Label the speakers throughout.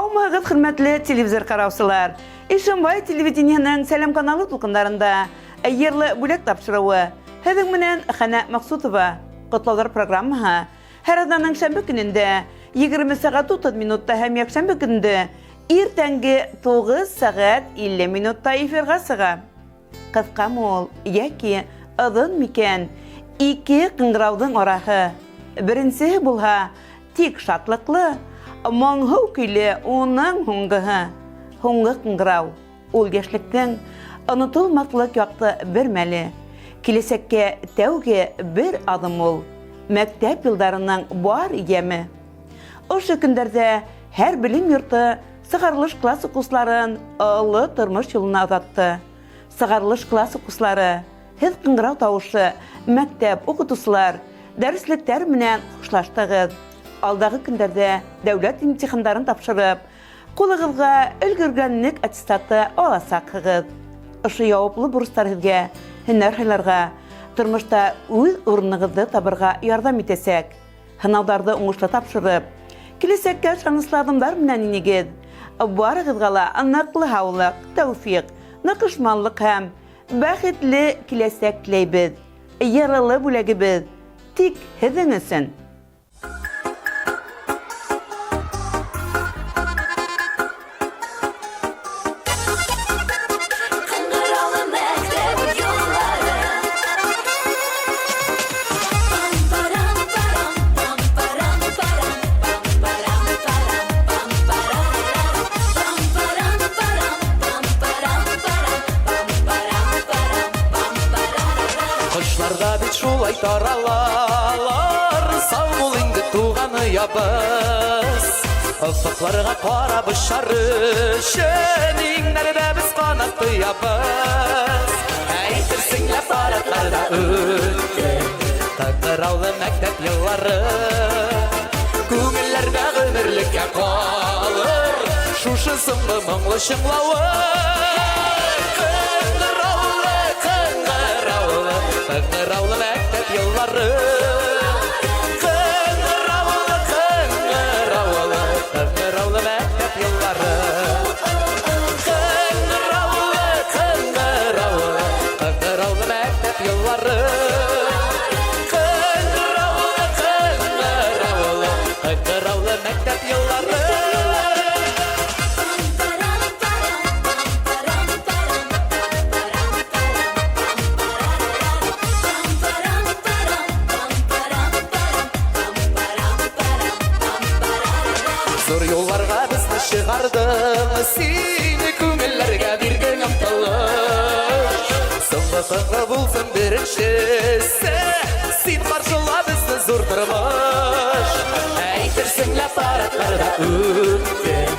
Speaker 1: Һаумыһығыҙ, хөрмәтле телевизор ҡараусылар! Ишембай телевидениеһының Сәләм каналы тулҡындарында Йырлы бүләк тапшырыуы. Һеҙҙең менән Хәнә Мәҡсутова. Ҡотлауҙар программаһы һәр аҙнаның шәмбе көнөндә 20 сәғәт 30 минутта һәм якшәмбе көндө иртәнге 9 сәғәт 50 минутта эфирға сыға. Ҡыҫҡамы ул йәки оҙон микән, ике ҡыңғырауҙың араһы. Беренсеһе булһа, тик шатлыҡлы, моңһоу көйлө уның һуңғыһы. Һуңғы ҡыңғырау, ул йәшлектең онотолмаҫлыҡ яҡты бер мәле. Киләсәккә тәүге бер аҙым ул, мәктәп йылдарының бар яме. Ошо көндәрҙә һәр белем йорты Сығарылыш класс укыусыларын олы тормыш юлына озатты. Сығарылыш класс укыусылары, һеҙ ҡыңғырау тауышы, мәктәп, укытусылар, дәреслектәр менән хушлаштығыҙ. Алдағы көндәрҙә дәүләт имтихандарын тапшырып, ҡулығыҙға өлгөргәнлек аттестаты аласаҡһығыҙ. Ошо яуаплы бурыстар һеҙгә һөнәр һайларға, тормошта үҙ урынығыҙҙы табырға ярҙам итәсәк. Һынауҙарҙы уңышлы тапшырып, киләсәккә ышаныслы аҙымдар менән инегеҙ. Барығыҙға ла ныҡлы һаулыҡ, тәүфиҡ, ныҡышманлыҡ һәм бәхетле киләсәк теләйбеҙ. Йырылы бүләгебеҙ тик һеҙҙең өсөн!
Speaker 2: Ҡыңғыраулы мәктәп юллары.
Speaker 3: Ҡошлар ҙа бит шулай таралалар. Сау бул инде, туған оябыҙ. Офоҡларға ҡарап осар өсөн Иңнәрҙә беҙ ҡанат тоябыҙ. Әйтерһең лә парадларҙа үткән Ҡыңғыраулы мәктәп йыллары. Күңелләрҙә ғүмерлеккә ҡалыр Шушы соңғо моңло шыңлауы. Ҡыңғыраулы, ҡыңғыраулы, ҡыңғыраулы мәктәп йыллары. Ҡыңғыраулы, ҡыңғыраулы, ҡыңғыраулы мәктәп йыллары. Ҡыңғыраулы, ҡыңғыраулы, ҡыңғыраулы мәктәп йыллары. Ҡыңғыраулы, ҡыңғыраулы, ҡыңғыраулы мәктәп йыллары. Зур юлларға беҙҙе сығарҙың, Һин күңелләргә бирҙең ынтылыш. Соңғы ҡыңғырау булһын беренсеһе, Һин ҡаршыла беҙҙе ҙур тормош. Әйтерһең лә парадларҙа үткән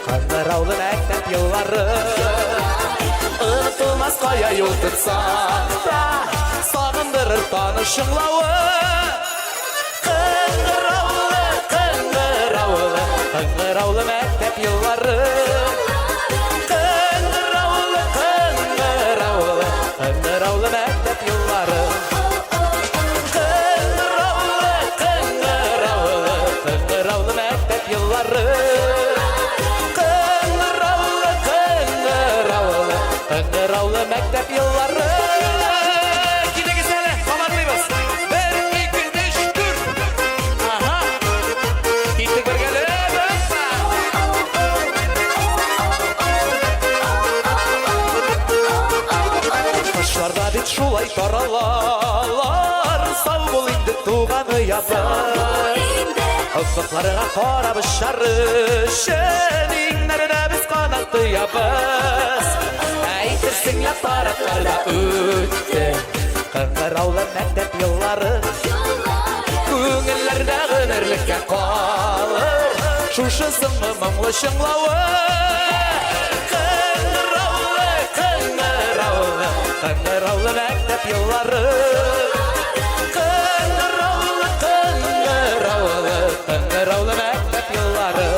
Speaker 3: Ҡыңғыраулы мәктәп йыллары. Онотолмаҫ ҡая юл тотһаҡ та, Сағындырыр таныш шыңлауы. Ҡыңғыраулы, ҡыңғыраулы, ҡыңғыраулы мәктәп йыллары. Ҡыңғыраулы, ҡыңғыраулы, ҡыңғыраулы мәктәп йыллары. Ҡыңғыраулы, ҡыңғыраулы, ҡыңғыраулы мәктәп йыллары. Ҡыңғыраулы, ҡыңғыраулы, ҡыңғыраулы мәктәп йыллары. Килегеҙ әле, ҡабатлайбыҙ. Бер, ике, өс, дүрт. Аһа. Киттек бергәләп. Опа. Ҡоштар ҙа бит шулай таралалар. Сау бул инде, туған оябыҙ. Офоҡларға ҡарап осар өсөн Иңнәрҙә беҙ ҡанат тоябыҙ. Әйтерһең лә парадларҙа үткән Ҡыңғыраулы мәктәп йыллары. Күңелләрҙә ғүмерлеккә ҡалыр Шушы соңғо моңло шыңлауы. Ҡыңғыраулы, ҡыңғыраулы, ҡыңғыраулы мәктәп йыллары. Ҡыңғыраулы, ҡыңғыраулы, ҡыңғыраулы мәктәп йыллары.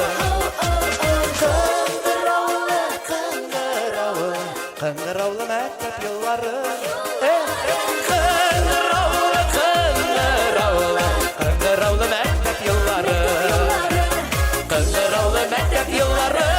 Speaker 3: Ҡыңғыраулы, ҡыңғыраулы, ҡыңғыраулы мәктәп йыллары. Ҡыңғыраулы, ҡыңғыраулы, ҡыңғыраулы мәктәп йыллары. Ҡыңғыраулы мәктәп йыллары.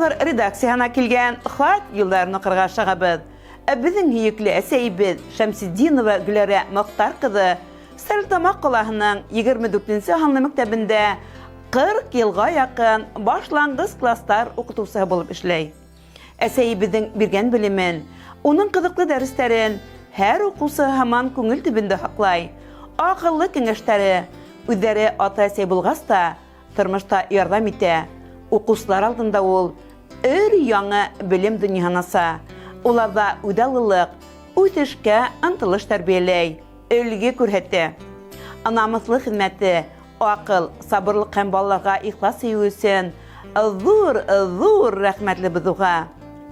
Speaker 1: Ҡотлауҙар редакцияһына килгән хат юлдарын уҡырға ашығабыҙ. Ә беҙҙең һөйөклө әсәйебеҙ Шәмсетдинова Гөләрә Мохтар ҡыҙы Стәрлетамаҡ ҡалаһының 24 һанлы мәктәбендә 40 йылға яҡын башланғыс класстар уҡытыусыһы булып эшләй. Әсәйебеҙҙең биргән белемен, уның ҡыҙыҡлы дәрестәрен һәр уҡыусы һаман күңел төбөндә һаҡлай. Аҡыллы кәңәштәре, үҙҙәре ата-әсәй булғас та, тормошта ярҙам итә. Уҡыусылар алдында ул өр-яңы белем донъяһын аса. Уларҙа үҙаллылыҡ, үҫешкә ынтылыш тәрбиәләй, өлгө күрһәтә. Намыҫлы хеҙмәте, аҡыл, сабырлыҡ һәм балаларға ихлас һөйөү өсөн ҙур-ҙур рәхмәтлебеҙ уға.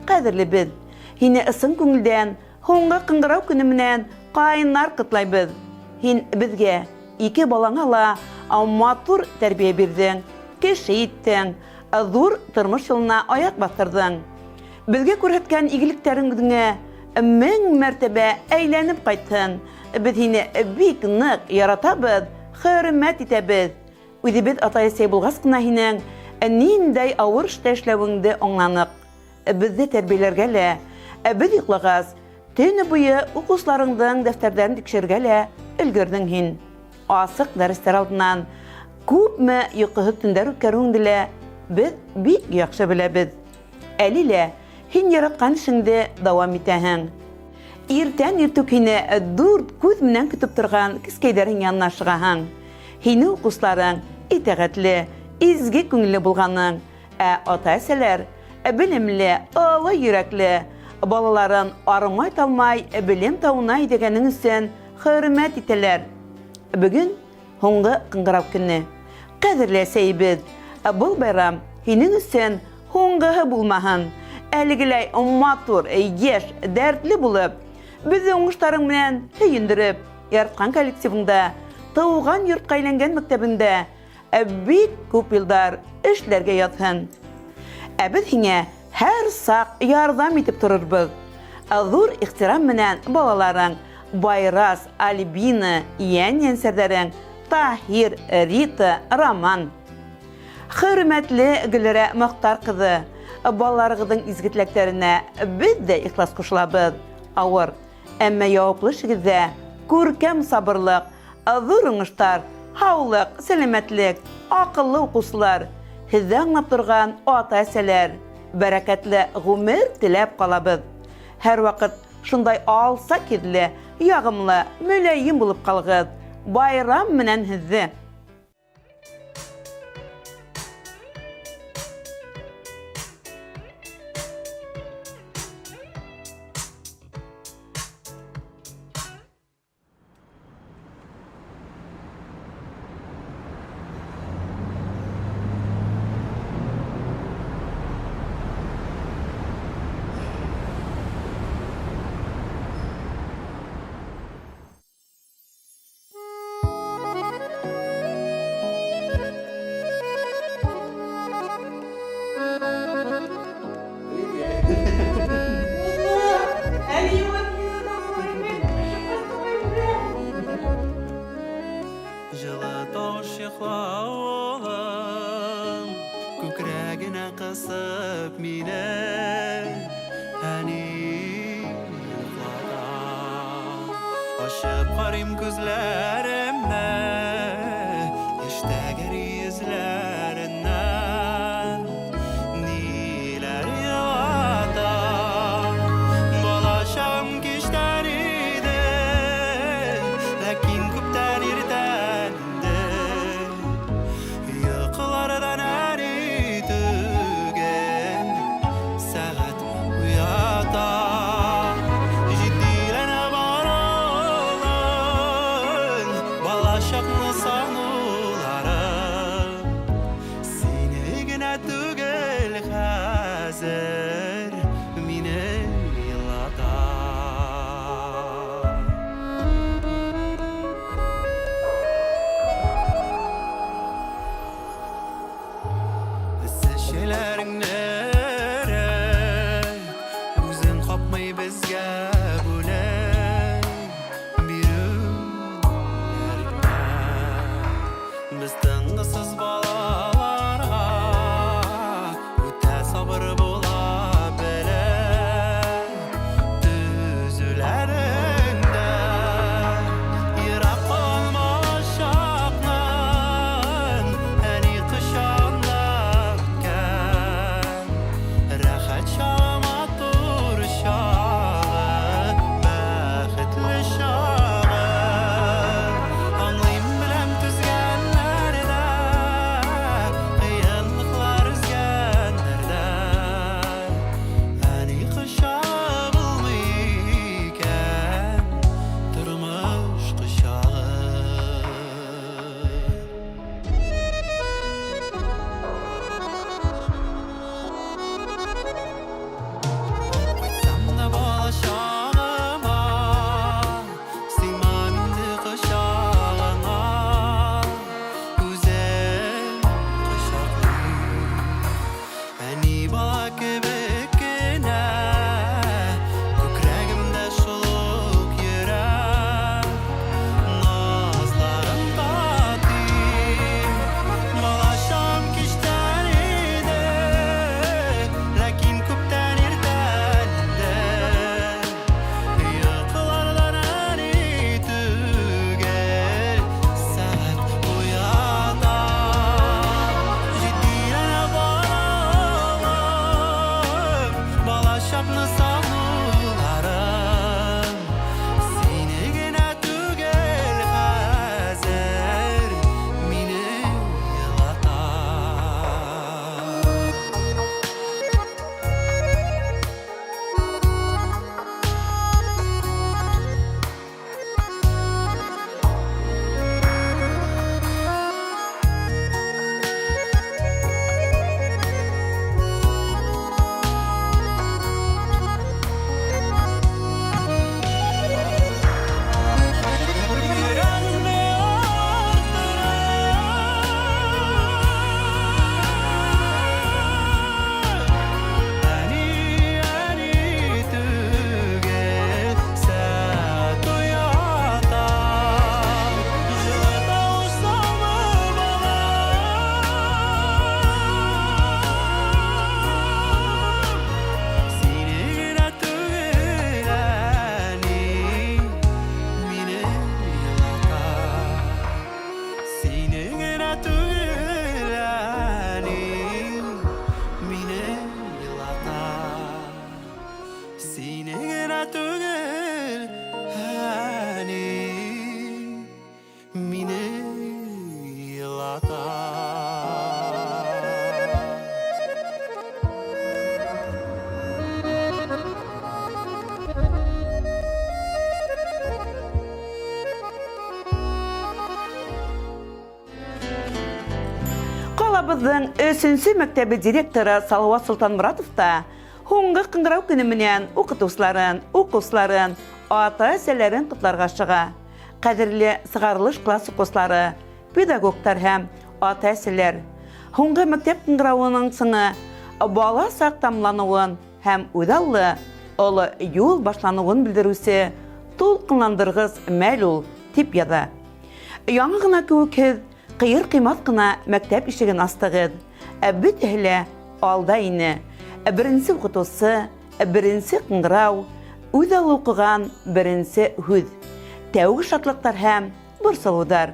Speaker 1: Ҡәҙерлебеҙ, һине ысын күңелдән һуңғы ҡыңғырау көнө менән ҡайнар ҡотлайбыҙ. Һин беҙгә, ике балаңа ла матур тәрбиә бирҙең, кеше иттең, ҙур тормош юлына аяҡ баҫтырҙың. Беҙгә күрһәткән игелектәрең үҙеңә 1000 мәртәбә әйләнеп ҡайтһын. Беҙ һине бик ныҡ яратабыҙ, хөрмәт итәбеҙ. Үҙебеҙ атай-әсәй булғас ҡына һинең ниндәй ауыр эштә эшләүеңде аңланыҡ. Беҙҙе тәрбиәләргә лә, беҙ йоҡлағас, төнө буйы уҡыусыларыңдың дәфтәрҙәрен тикшерергә лә өлгөрҙөң һин. Асыҡ дәрестәр алдынан күпме йоҡоһоҙ төндәр үткәреүеңде лә беҙ бик яҡшы беләбеҙ. Әле лә һин яратҡан эшеңде дауам итәһең. Иртән иртүк һине дүрт күҙ менән көтөп торған кескәйҙәрең янына ашығаһың. Һине уҡыусыларың итәғәтле, изге күңелле булғаның, ә ата-әсәләр белемле, оло йөрәкле, балаларын арымай-талмай белем тауына әйҙәгәнең өсөн хөрмәт итәләр. Бөгөн һуңғы ҡыңғырау көнө. Ҡәҙерле әсәйебеҙ, был байрам һинең өсөн һуңғыһы булмаһын. Әлегеләй матур, йәш, дәртле булып, беҙҙе уңыштарың менән һөйөндөрөп, яратҡан коллективыңда, тыуған йортҡа әйләнгән мәктәбеңдә бик күп йылдар эшләргә яҙһын. Ә беҙ һиңә һәр саҡ ярҙам итеп торорбоҙ. Ҙур ихтирам менән балаларың Байрас, Альбина, йән-йәнсәрҙәрең Таһир, Рита, Роман. Хөрмәтле Гөләрә Мохтар ҡыҙы, балаларығыҙҙың изге теләктәренә беҙ ҙә ихлас ҡушылабыҙ. Ауыр, әммә яуаплы эшегеҙҙә күркәм сабырлыҡ, ҙур уңыштар, һаулыҡ, сәләмәтлек, аҡыллы уҡыусылар, һеҙҙе аңлап торған ата-әсәләр, бәрәкәтле ғүмер теләп ҡалабыҙ. Һәр ваҡыт шундай алсаҡ йөҙлө, яғымлы, мөләйем булып ҡалығыҙ. Байрам менән һеҙҙе!
Speaker 3: Җылы тавыш йокла, улым, күкрәгенә кысып мине, әни йоклата. Ачып карыйм күзләремне, яшь тәгәри йөзләреннән, ниләр елата. Балачагым кичтән иде, ләкин күптән иртән инде. Йокылардан әни түгел, сәгать уята. Җитдиләнә бар улың, салуларым Сине генә түгел хәзер мине елата. Йөрәгемне арттыра Әни, әни түгел, сәғәт уята. Җылы тавыш салып алам. Сине генә түгел, әни, мине елата. Сине генә түгел, әни, мине елата. Сине генә түгел, әни, мине елата.
Speaker 1: Ҡалабыҙҙың өсөнсө мәктәбе директоры Салауат Солтанморатов та һуңғы ҡыңғырау көнө менән уҡытыусыларын, уҡыусыларын, ата-әсәләрен ҡотларға ашыға. Ҡәҙерле сығарылыш класс уҡыусылары, педагогтар һәм ата-әсәләр, һуңғы мәктәп ҡыңғырауының сыңы бала саҡ тамамланыуын һәм үҙаллы оло юл башланыуын белдереүсе тулҡынландырғыс мәл ул, тип яҙа. Яңы ғына кеүек һеҙ ҡыйыр ҡыймаҫ ҡына мәктәп ишеген астығыҙ. Ә бөтәһе лә алда ине. Ә беренсе уҡытыусы, ә беренсе ҡыңғырау, үҙаллы уҡыған беренсе һүҙ, тәүге шатлыҡтар һәм борсолоуҙар.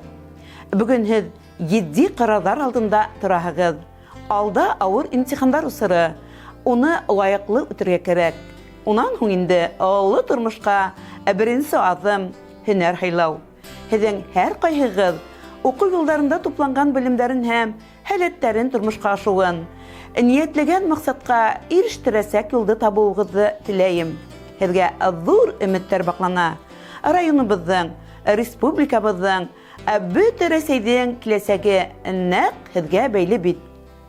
Speaker 1: Бөгөн һеҙ етди ҡарарҙар алдында тораһығыҙ. Алда ауыр имтихандар осоро. Уны лайыҡлы үтергә кәрәк. Унан һуң инде оло тормошҡа беренсе аҙым һөнәр һайлау. Һеҙҙең һәр ҡайһығыҙ уҡыу йылдарында тупланған белемдәрен һәм һәләттәрен тормошҡа ашыуын, ниәтләгән маҡсатҡа ирештерәсәк юлды табыуығыҙҙы теләйем. Һеҙгә ҙур өмөттәр баҡлана. Районыбыҙҙың, республикабыҙҙың, бөтә Рәсәйҙең киләсәге нәҡ һеҙгә бәйле бит.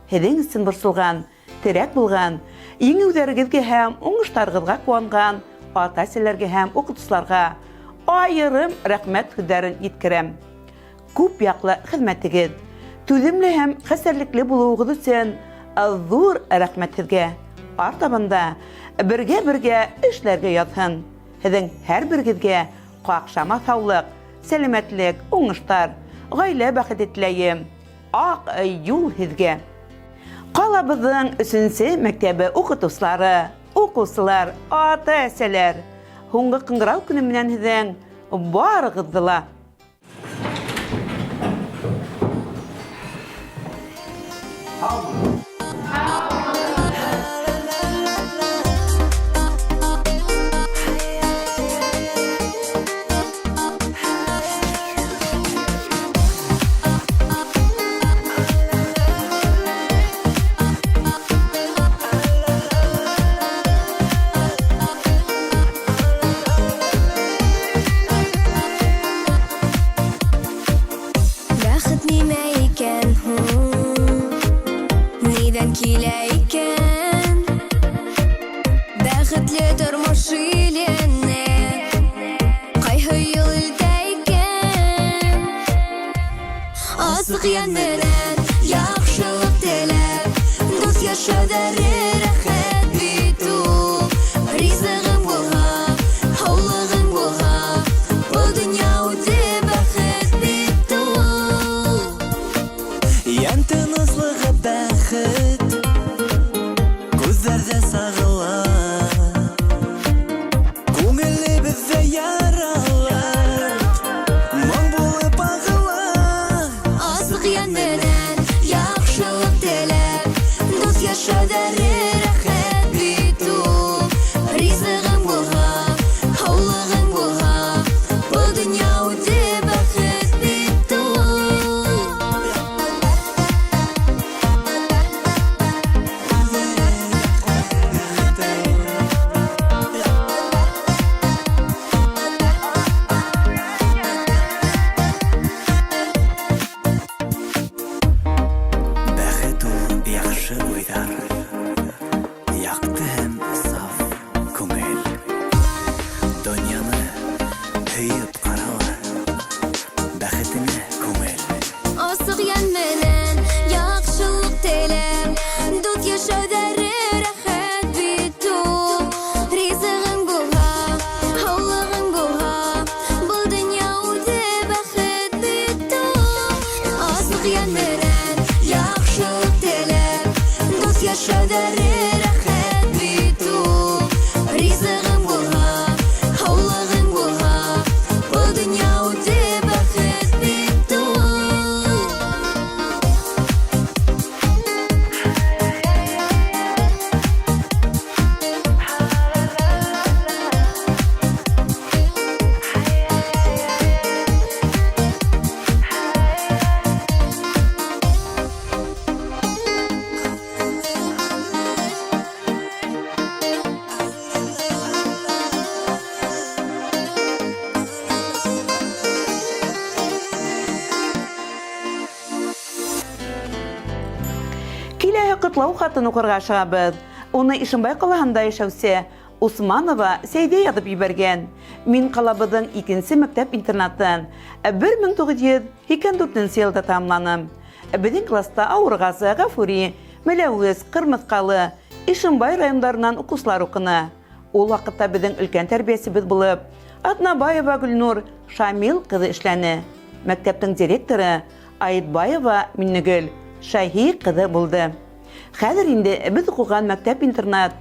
Speaker 1: Һеҙҙең өсөн борсолған, терәк булған, еңеүҙәрегеҙгә һәм уңыштарығыҙға ҡыуанған ата-әсәләргә һәм уҡытыусыларға айырым рәхмәт һүҙҙәрен еткерәм. Күп яҡлы хеҙмәтегеҙ, түҙемле һәм хәстәрлекле булыуығыҙ өсөн ҙур рәхмәт һеҙгә. Артабан да бергә-бергә эшләргә яҙһын. Һеҙҙең һәр берегеҙгә ҡаҡшамаҫ һаулыҡ, сәләмәтлек, уңыштар, ғаилә бәхете теләйем. Аҡ юл һеҙгә. Ҡалабыҙҙың өсөнсө мәктәбе уҡытыусылары, уҡыусылар, ата-әсәләр, һуңғы ҡыңғырау көнө менән һеҙҙең барығыҙҙы ла.
Speaker 2: Бәхет нимә икән һуң? Ниҙән килә икән? Бәхетле тормош иленә ҡайһы юл илтә икән? Асыҡ йән менән яҡшылыҡ теләп, дуҫ йәшәүҙәре рәхәт бит ул. Ризығың булһа, һаулығың булһа, был донъя үҙе бәхет бит ул.
Speaker 3: Йән тыныслығы бәхет күҙҙәрҙә сағыла. Күңелебеҙҙә яралар моң булып ағыла.
Speaker 2: Асыҡ йән менән яҡшылыҡ теләп, дуҫ йәшәүҙәре
Speaker 1: Ҡотлау хатын уҡырға ашығабыҙ. Уны Ишембай ҡалаһында йәшәүсе Усманова Сәйҙә яҙып ебәргән. Мин ҡалабыҙҙың икенсе мәктәп-интернатын 1984 йылда тамамланым. Беҙҙең класта Ауырғазы, Ғафури, Мәләүез, Ҡырмыҫҡалы, Ишембай райондарынан уҡыусылар уҡыны. Ул ваҡытта беҙҙең өлкән тәрбиәсебеҙ булып Аҙнабаева Гөлнур Шамил ҡыҙы эшләне. Мәктәптең директоры Айтбаева Миннегөл Шәһи ҡыҙы булды. Хәҙер инде беҙ уҡыған мәктәп-интернат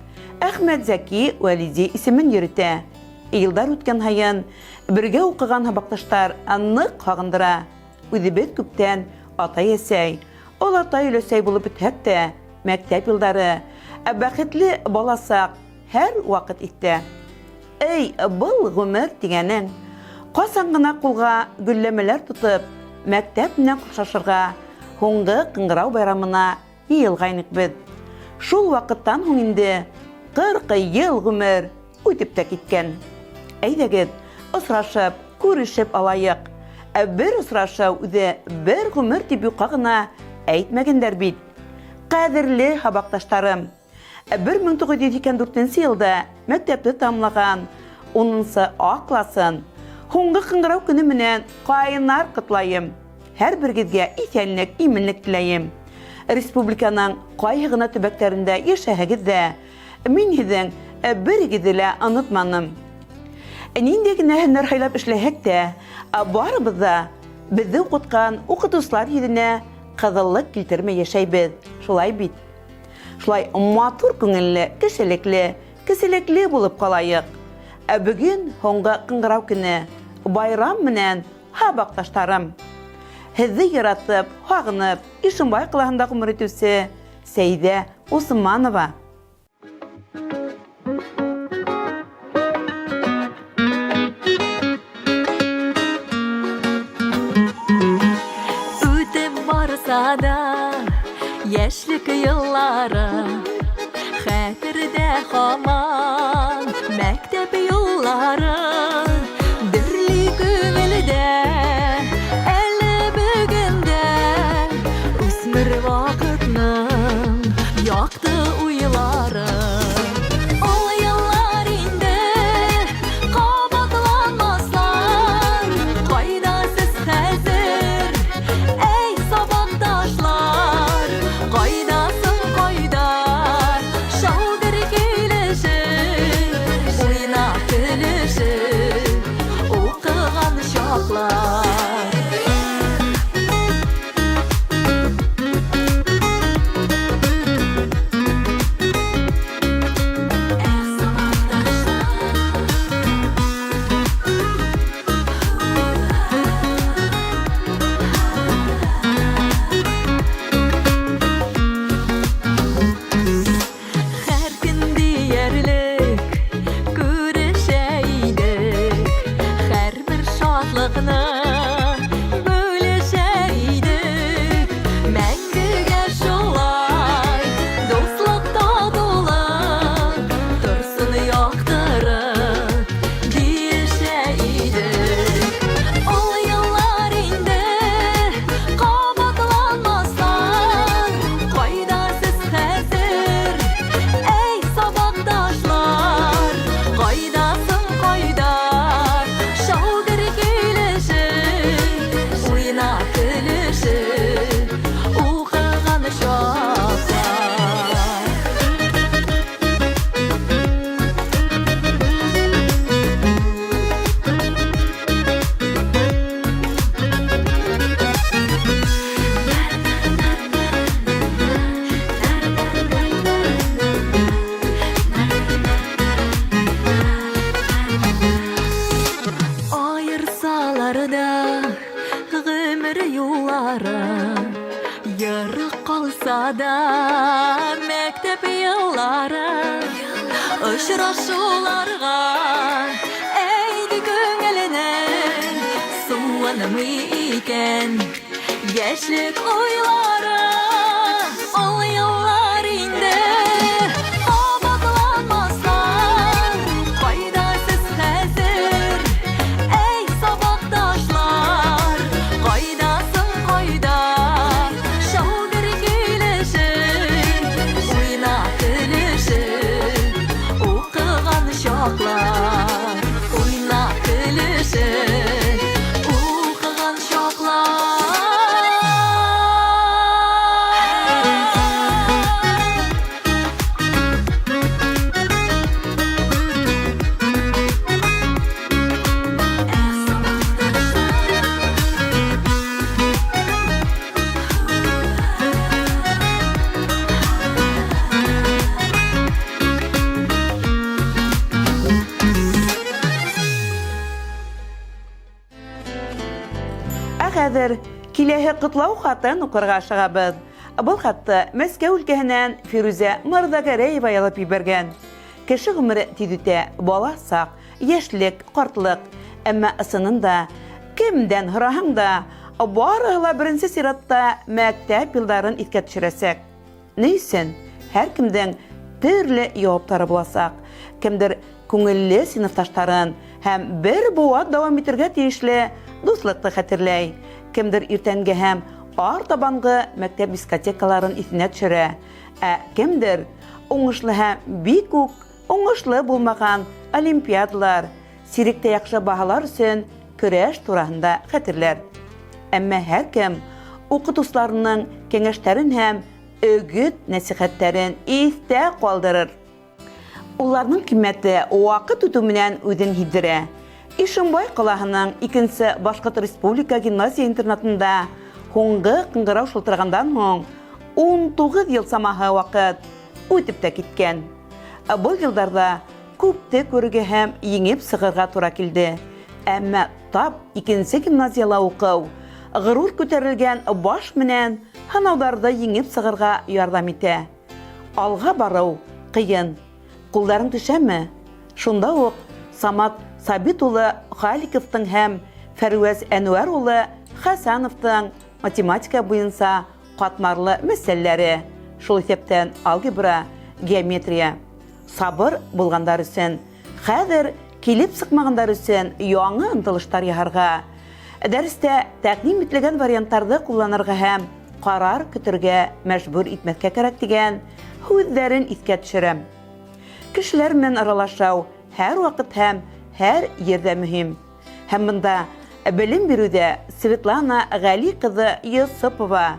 Speaker 1: Әхмәтзәки Вәлиди исемен йөрөтә. Йылдар үткән һайын бергә уҡыған һабаҡташтар ныҡ һағындыра. Үҙебеҙ күптән атай-әсәй, олатай-өләсәй булып бөтһәк тә, мәктәп йылдары, ә бәхетле баласаҡ һәр ваҡыт иҫтә. Эй, был ғүмер тигәнең! Ҡасан ғына ҡулға гөлләмәләр тотоп, мәктәп менән хушлашырға, һуңғы ҡыңғырау байрамына йыйылғайныҡ беҙ. Шул ваҡыттан һуң инде 40 йыл ғүмер үтеп тә киткән. Әйҙәгеҙ, осрашып, күрешеп алайыҡ. Ә бер осрашыу үҙе бер ғүмер тип юҡҡа ғына әйтмәгәндәр бит. Ҡәҙерле һабаҡташтарым! 1984 йылда мәктәпте тамамлаған 10 А классын һуңғы ҡыңғырау көнө менән ҡайнар ҡотлайым. Һәр берегеҙгә иҫәнлек, именлек теләйем. Республиканың ҡайһы ғына төбәктәрендә йәшәһәгеҙ ҙә, мин һеҙҙең берегеҙҙе лә онотманым. Ниндәй генә һөнәр һайлап эшләһәк тә, барыбыҙ ҙа беҙҙе уҡытҡан уҡытыусылар йөҙөнә ҡыҙыллыҡ килтермәй йәшәйбеҙ, шулай бит? Шулай матур күңелле, кешелекле, кеселекле булып ҡалайыҡ. Ә бөгөн һуңғы ҡыңғырау көнө, байрам менән һабаҡташтарым. Һеҙҙе яратып, һағынып, Ишембай ҡалаһында ғүмер итеүсе Сәйҙә Усманова.
Speaker 2: Үтеп барса да йәшлек йыллары, хәтерҙә һаман мәктәп юллары. Дөрли күңелдә әле бөгөн дә үҫмер ваҡытның яҡты уйлары. Ул йыллар инде ҡабатланмаҫлар. Ҡайҙа һеҙ хәҙер, эй, сабаҡташлар? Ҡайҙаһың, ҡайҙа? Шау-гөр килешеп, уйнап көлөшөп уҡыған чаҡлар. Эх, сабаҡташлар. Һәр көн тиерлек күрешә идек, һәр бер шатлыҡны бүлешә идек. Мәңгегә шулай дуҫлыҡ, татыулыҡ торһон яҡтырып тиешә идек. Ул йыллар инде ҡабатланмаҫлар. Ҡайҙа һеҙ хәҙер, эй, сабаҡташлар? Ҡайҙаһың, ҡайҙа? Шау-гөр килешеп, уйнап көлөшөп уҡыған чаҡлар. Айырсалар да ғүмер юллары, йыраҡ ҡалһа да мәктәп йыллары, осрашыуларға әйҙә күңеленең сыуынмай икән йәшлек уйлары. Ул йыллар инде ҡабатланмаҫлар. Ҡайҙа һеҙ хәҙер, эй, сабаҡташлар? Ҡайҙаһың, ҡайҙа? Шау-гөр килешеп, чаклар, уйнап көлешеп укыган чаклар. Эх, сабакташлар.
Speaker 1: Ә хәҙер киләһе ҡотлау хатын уҡырға ашығабыҙ. Был хатты Мәскәү өлкәһенән Фирүзә Мырҙагәрәева яҙып ебәргән. Кеше ғүмере тиҙ үтә, бала саҡ, йәшлек, ҡартлыҡ. Әммә ысынында кемдән һораһаң да, барыһы ла беренсе сиратта мәктәп йылдарын иҫкә төшөрәсәк. Ни өсөн? Һәр кемдең төрлө яуаптары буласаҡ. Кемдер күңелле синыфташтарын һәм бер быуат дауам итергә тейешле дуҫлыҡты хәтерләй. Кемдер иртәнге һәм артабанғы мәктәп дискотекаларын иҫенә төшөрә. Ә кемдер уңышлы һәм бик үк уңышлы булмаған олимпиадалар, сиректә яҡшы баһалар өсөн көрәш тураһында хәтерләр. Әммә һәр кем уҡытыусыларының кәңәштәрен һәм өгөт-нәсихәттәрен иҫтә ҡалдырыр. Уларның ҡиммәте ваҡыт үтеү менән үҙен һиҙҙерә. Ишембай ҡалаһының икенсе Башҡорт республика гимназия-интернатында һуңғы ҡыңғырау шылтырағандан һуң 19 йыл самаһы ваҡыт үтеп тә киткән. Был йылдарҙа күпте күрергә һәм еңеп сығырға тура килде. Әммә тап икенсе гимназияла уҡыу ғорур күтәрелгән баш менән һынауҙарҙы еңеп сығырға ярҙам итә. Алға барыу ҡыйын. Ҡулдарың төшәме? Шунда уҡ Самат Сабит улы Халиковтың һәм Фәрүәз Әнүәр улы Хәсәновтың математика буйынса ҡатмарлы мәсьәләләре, шул иҫәптән алгебра, геометрия, сабыр булғандар өсөн, хәҙер килеп сыҡмағандар өсөн яңы ынтылыштар яһарға, дәрестә тәҡдим ителгән варианттарҙы ҡулланырға һәм ҡарар көтөргә мәжбүр итмәҫкә кәрәк тигән һүҙҙәрен иҫкә төшөрәм. Кешеләр менән аралашыу һәр ваҡыт һәм һәр ерҙә мөһим. Һәм бында белем биреүҙә Светлана Ғәли ҡыҙы Йосопова,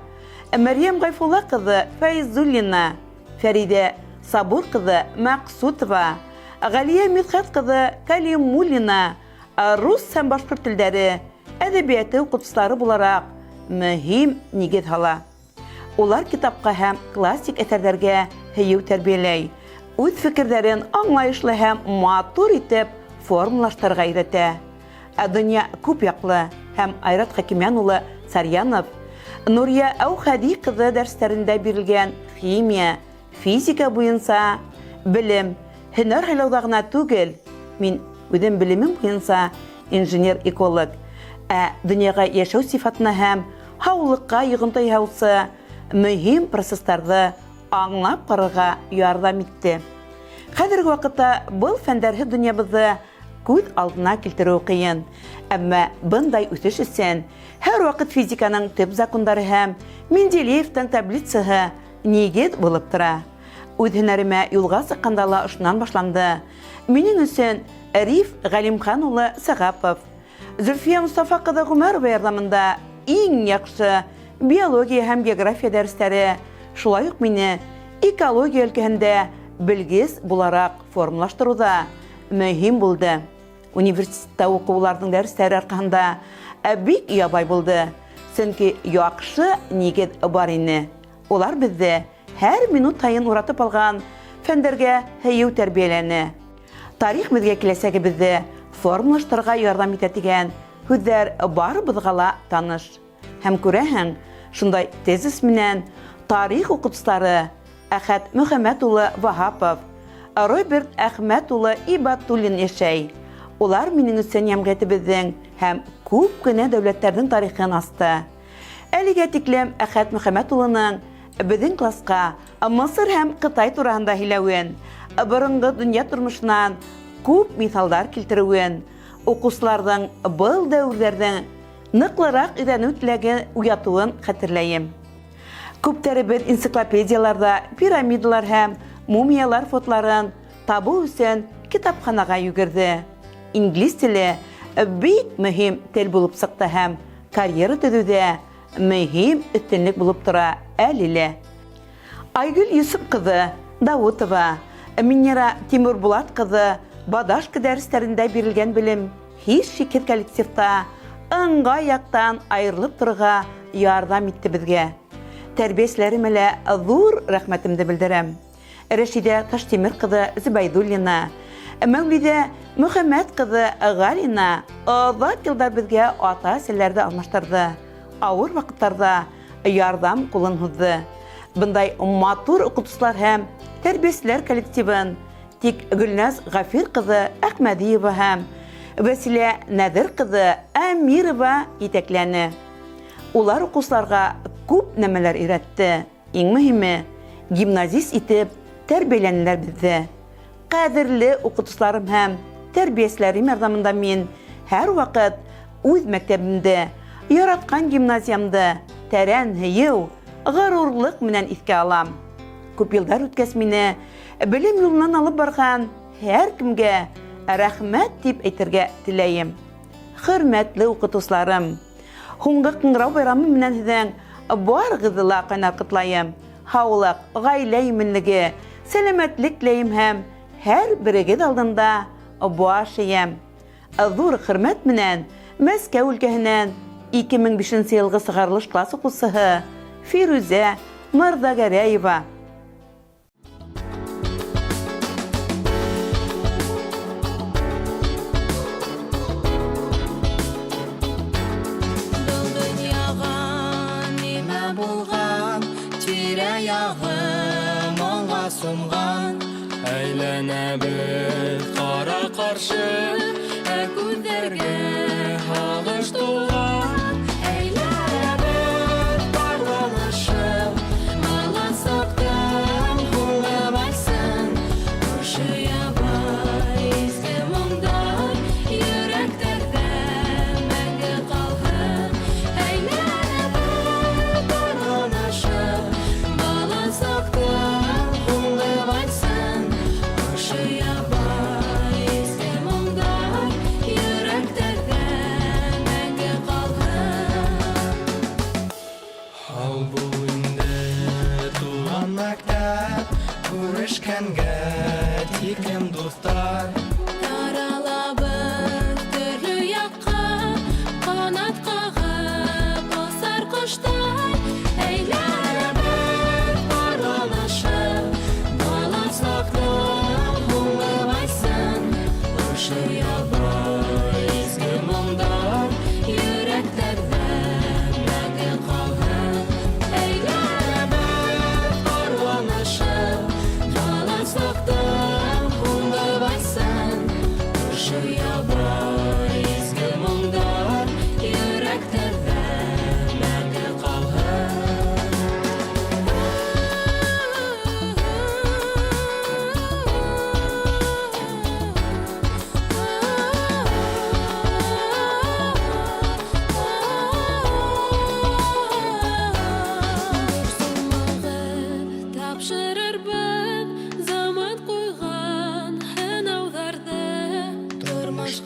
Speaker 1: Мәрйәм Ғәйфулла ҡыҙы Фәйзуллина, Фәриҙә Сабур ҡыҙы Мәҡсутова, Ғәлиә Мидхәт ҡыҙы Кәлимуллина рус һәм башҡорт телдәре, әҙәбиәте уҡытыусылары булараҡ мөһим нигеҙ һала. Улар китапҡа һәм классик әҫәрҙәргә һөйөү тәрбиәләй, үҙ фекерҙәрен аңлайышлы һәм матур итеп формалаштырырға өйрәтә. Ә донъя күп яҡлы һәм Айрат Хәкимйән улы Сарьянов Нурия Әүхәди ҡыҙы дәрестәрендә бирелгән химия, физика буйынса белем һөнәр һайлауҙа ғына түгел, мин үҙем белемем буйынса инженер-эколог, ә донъяға йәшәү сифатына һәм һаулыҡҡа йоғонто яһаусы мөһим процесстарҙы аңлап ҡарарға ярҙам итте. Хәҙерге ваҡытта был фәндәрһеҙ донъябыҙҙы күҙ алдына килтереү ҡыйын. Әммә бындай үҫеш өсөн һәр ваҡыт физиканың төп закондары һәм Менделеевтың таблицаһы нигеҙ булып тора. Үҙ һөнәремә юлға сыҡҡанда ла ошонан башланды. Минең өсөн Риф Ғәлимхан улы Сәғәпов, Зөлфиә Мостафа ҡыҙы Ғүмәрова ярҙамында иң яҡшы биология һәм география дәрестәре, шулай уҡ мине экология өлкәһендә белгес булараҡ формалаштырыуҙа мөһим булды. Университетта уҡыуларҙың дәрестәре арҡаһында бик ябай булды, сөнки яҡшы нигеҙ бар ине. Улар беҙҙе һәр минут һайын уратып алған фәндәргә һөйөү тәрбиәләне. Тарих беҙгә киләсәгебеҙҙе формалаштырырға ярҙам итә тигән һүҙҙәр барыбыҙға ла таныш. Һәм күрәһең, шундай тезис менән тарих уҡытыусылары Әхәт Мөхәммәт улы Ваһапов, Роберт Әхмәт улы Ибатуллин йәшәй. Улар минең өсөн йәмғиәтебеҙҙең һәм күп кенә дәүләттәрҙең тарихын асты. Әлегә тиклем Әхәт Мөхәммәт улының беҙҙең класҡа Мысыр һәм Ҡытай тураһында һөйләүен, боронғо донъя тормошонан күп миҫалдар килтереүен, уҡыусыларҙың был дәүерҙәрҙең ныҡлыраҡ өйрәнеү теләге уятыуын хәтерләйем. Күптәребеҙ энциклопедияларҙа пирамидалар һәм мумиялар фотоларын табыу өсөн китапханаға йүгерҙе. Инглиз теле бик мөһим тел булып сыҡты һәм карьера төҙөүҙә мөһим өҫтөнлөк булып тора әле лә. Айгөл Йосоп ҡыҙы Дауытова, Миннира Тимурбулат ҡыҙы Бадашка дәрестәрендә бирелгән белем һис шикһеҙ коллективта ыңғай яҡтан айырылып торорға ярҙам итте беҙгә. Тәрбиәселәремә лә ҙур рәхмәтемде белдерәм. Рәшиҙә Таштимер ҡыҙы Зөбәйҙуллина, Мәүлиҙә Мөхәммәт ҡыҙы Ғалина оҙаҡ йылдар беҙгә ата-әсәләрҙе алмаштырҙы, ауыр ваҡыттарҙа ярҙам ҡулын һуҙҙы. Бындай матур уҡытыусылар һәм тәрбиәселәр коллективын тик Гөлназ Ғәфир ҡыҙы Әхмәҙиева һәм Вәсилә Нәҙер ҡыҙы Әмирова етәкләне. Улар уҡыусыларға күп нәмәләр өйрәтте. Иң мөһиме, гимназист итеп тәрбиәләнеләр беҙҙе. Ҡәҙерле уҡытыусыларым һәм тәрбиәселәрем ярҙамында мин һәр ваҡыт үҙ мәктәбемде, яратҡан гимназиямды тәрән һөйөү, ғорурлыҡ менән иҫкә алам. Күп йылдар үткәс мине белем юлынан алып барған һәр кемгә рәхмәт тип әйтергә теләйем. Хөрмәтле уҡытыусыларым, һуңғы ҡыңғырау байрамы менән һеҙҙең барығыҙҙы ла ҡайнар ҡотлайым. Һаулыҡ, ғаилә именлеге, сәләмәтлек теләйем һәм һәр берегеҙ алдында баш эйәм. Ҙур хөрмәт менән Мәскәү өлкәһенән 2005 йылғы сығарылыш класс уҡыусыһы Фирүзә Мырҙагәрәева.
Speaker 2: Был донъяға нимә булған, тирә-яғым моңға сумған.
Speaker 4: Әйләнәбеҙ ҡара-ҡаршы,
Speaker 2: Ә күҙҙәргә
Speaker 4: һағыш тулған.
Speaker 2: Әйләнәбеҙ парланышып, бала саҡтың һуңғы вальсын. Күрше ябай изге моңдар йөрәктәрҙә мәңге ҡалһын. Әйләнәбеҙ парланышып, бала саҡтың һуңғы вальсын. Күрше ябай изге моңдар йөрәктәрҙә мәңге ҡалһын.
Speaker 4: Һау бул инде, туған мәктәп, күрешкәнгә тиклем, дуҫтар.
Speaker 2: Таралабыҙ төрлө яҡҡа, ҡанат ҡағып осар ҡоштай. Әйләнәбеҙ парланышып, бала саҡтың һуңғы вальсын. Ошо ябай изге моңдар йөрәктәрҙә мәңге ҡалһын. Әйләнәбеҙ парланышып, бала саҡтың һуңғы вальсын. Ошо ябай изге моңдар йөрәктәрҙә мәңге ҡалһын. Тапшырырбыҙ заман ҡуйған һынауҙарҙы.
Speaker 4: Тормош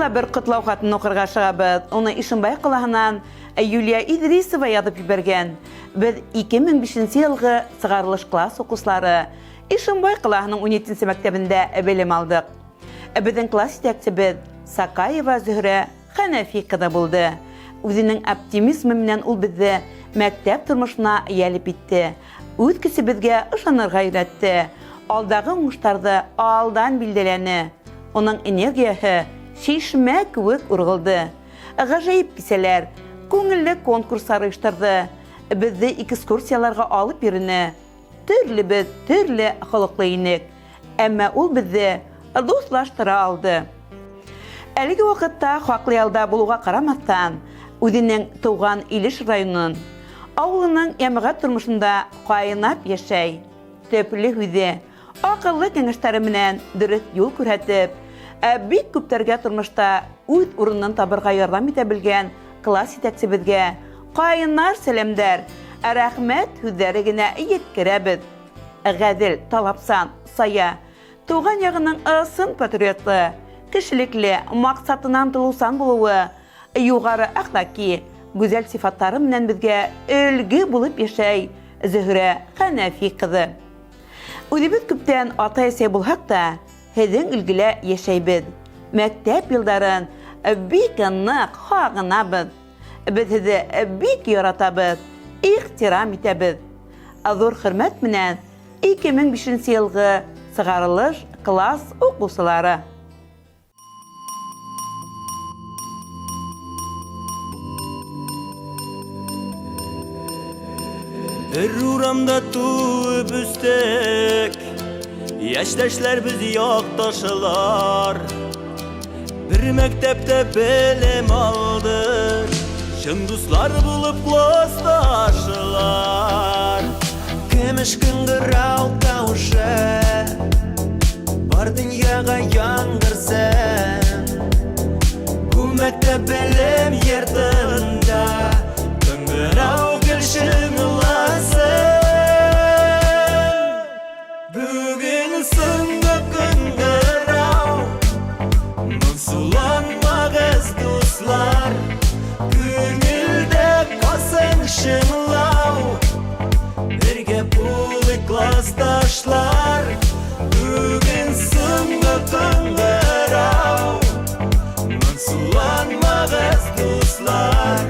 Speaker 1: Тағы ла бер ҡотлау хатын уҡырға ашығабыҙ. Уны Ишембай ҡалаһынан Юлия Идрисова яҙып ебәргән. Беҙ 2005 йылғы сығарылыш класс уҡыусылары Ишембай ҡалаһының 17 мәктәбендә белем алдыҡ. Беҙҙең класс етәксебеҙ Сакаева Зөһрә Хәнәфи ҡыҙы булды. Үҙенең оптимизмы менән ул беҙҙе мәктәп тормошона йәлеп итте. Үҙ көсөбөҙгә ышанырға өйрәтте. Алдағы уңыштарҙы алдан билдәләне. Уның энергияһы шишмә кеүек урғылды. Ғәжәйеп кисәләр, күңелле конкурстар ойошторҙо. Беҙҙе экскурсияларға алып йөрөнө. Төрлөбөҙ төрлө холоҡло инек. Әммә ул беҙҙе дуҫлаштыра алды. Әлеге ваҡытта хаҡлы ялда булыуға ҡарамаҫтан, үҙенең тыуған Илеш районын, ауылының йәмәғәт тормошонда ҡайнап йәшәй. Төплө һүҙе, аҡыллы кәңәштәре менән дөрөҫ юл күрһәтеп, бик күптәргә тормошта үҙ урынын табырға ярҙам итә белгән класс етәксебеҙгә ҡайнар сәләмдәр, рәхмәт һүҙҙәре генә еткерәбеҙ. Ғәҙел, талапсан, сая, тыуған яғының ысын патриоты, кешелекле, маҡсатына ынтылыусан булыуы, юғары әхлаки, гүзәл сифаттары менән беҙгә өлгө булып йәшәй Зөһрә Хәнәфи ҡыҙы. Үҙебеҙ күптән атай-әсәй булһаҡ та, һеҙҙең өлгөлә йәшәйбеҙ. Мәктәп йылдарын бик ныҡ һағынабыҙ. Беҙ һеҙҙе бик яратабыҙ, ихтирам итәбеҙ. Ҙур хөрмәт менән 2005 йылғы сығарылыш класс уҡыусылары.
Speaker 5: Бер урамда туып үстек, Яшьтәшләр без якташлар. Бер мәктәптә белем алдык, Чын дуслар булып классташлар.
Speaker 6: Көмеш кыңгырау тавышы бар дөньяга яңгырсын. Бу мәктәп белем йортында кыңгырау гел чыңласын. Бүген соңгы кыңгырау, моңсуланмагыз, дуслар. Күңелдә калсын чыңлау. Бергә булыйк, классташлар. Бүген соңгы кыңгырау, моңсуланмагыз, дуслар.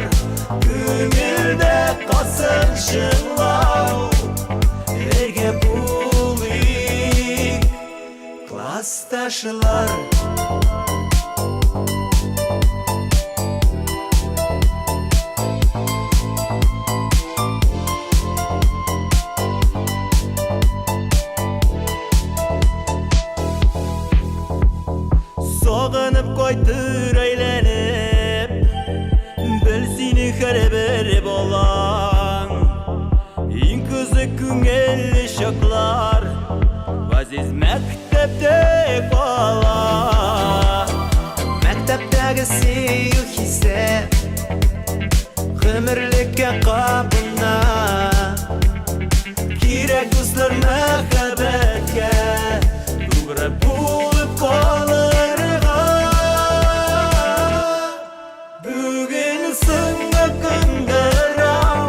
Speaker 6: Күңелдә калсын чыңлау. Бергә булыйк, классташлар.
Speaker 5: Сагынып кайтыр әйләнеп, бел сине һәрбер балаң. Иң кызык күңелле чаклар газиз мәктәптә кала.
Speaker 6: Мәктәптәге сөю хисе гомерлеккә кабына.
Speaker 5: Кирәк дуслар мәхәббәткә тугры булып калырга. Бүген соңгы кыңгырау,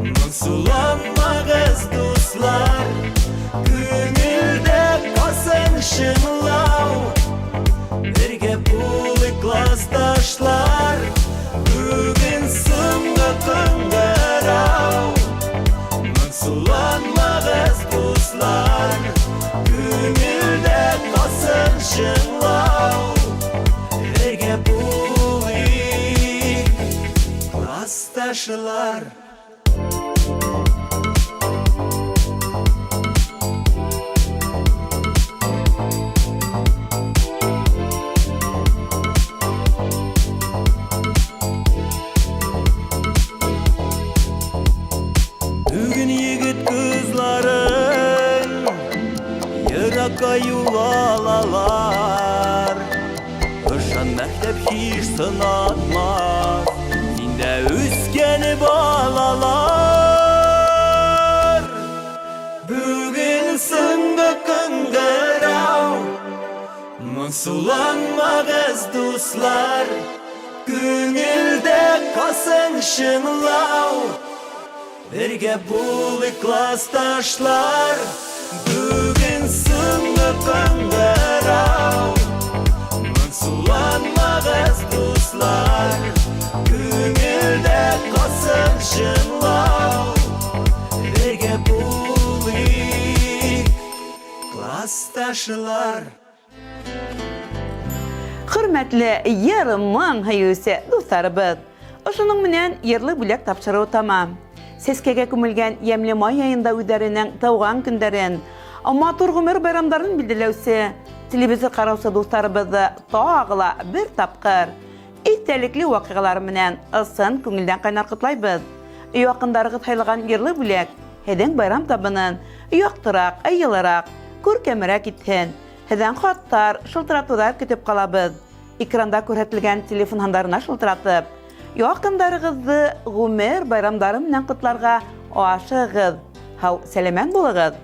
Speaker 5: моңсуланмагыз, дуслар. Күңелдә калсын чыңлау. Бергә булыйк, классташлар. Бүген соңгы кыңгырау, моңсуланмагыз, дуслар. Күңелдә калсын чыңлау. Бергә булыйк, классташлар. Бүген егет кызларын еракка юл алалар. Ышан, мәктәп һич сынатмас, синдә үскән балалар.
Speaker 6: Бүген соңгы кыңгырау,
Speaker 5: Моңсуланмағыҙ, дуҫлар, Күңелдә ҡалһын шыңлау. Бергә булыйҡ, класташлар, Бөгөн һуңғы ҡыңғырау. Моңсуланмағыҙ, дуҫлар, Күңелдә ҡалһын шыңлау. Бергә булыйҡ, класташлар.
Speaker 1: Хөрмәтле йыр моң һөйөүсе дуҫтарыбыҙ, ошоноң менән Йырлы бүләк тапшырыуы тамам. Сәскәгә күмелгән йәмле май айында үҙҙәренең тыуған көндәрен, матур ғүмер байрамдарын билдәләүсе телевизор ҡараусы дуҫтарыбыҙҙы тағы ла бер тапҡыр иҫтәлекле ваҡиғалары менән ысын күңелдән ҡайнар ҡотлайбыҙ. Яҡындарығыҙ һайлаған йырлы бүләк һеҙҙең байрам табынын яҡтыраҡ, йылыраҡ, күркәмерәк итһен. Һеҙҙән хаттар, шылтыратыуҙар көтөп ҡалабыҙ. Экранда күрһәтелгән телефон һандарына шылтыратып, яҡындарығыҙҙы ғүмер байрамдары менән ҡотларға ашығығыҙ. Һау, сәләмәт булығыҙ.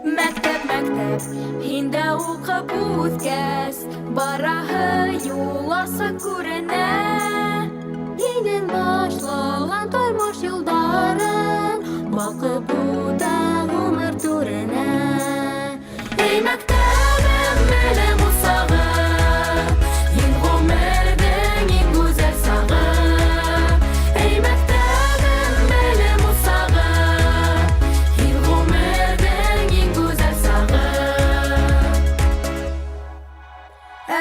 Speaker 2: Мәктәп, мәктәп, һиндә уҡып үҫкәс, бараһы юл асыҡ күренә. Һинең башлаған тормош юлдарын балҡып үтә ғүмер түренә. Эй, мәктәбем, белем усағы, һин ғүмерҙең иң гүзәл сағы. Эй, мәктәбем, белем усағы, һин ғүмерҙең иң гүзәл сағы.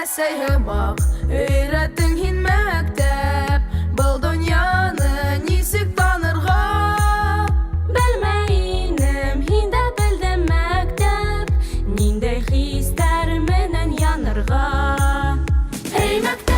Speaker 2: Әсәй һымаҡ өйрәттең һин мәктәп, был донъяны нисек танырға. Белмәй инем, һин дә белдем мәктәп, ниндәй хистәр менән янырға. Эй, мәктәп!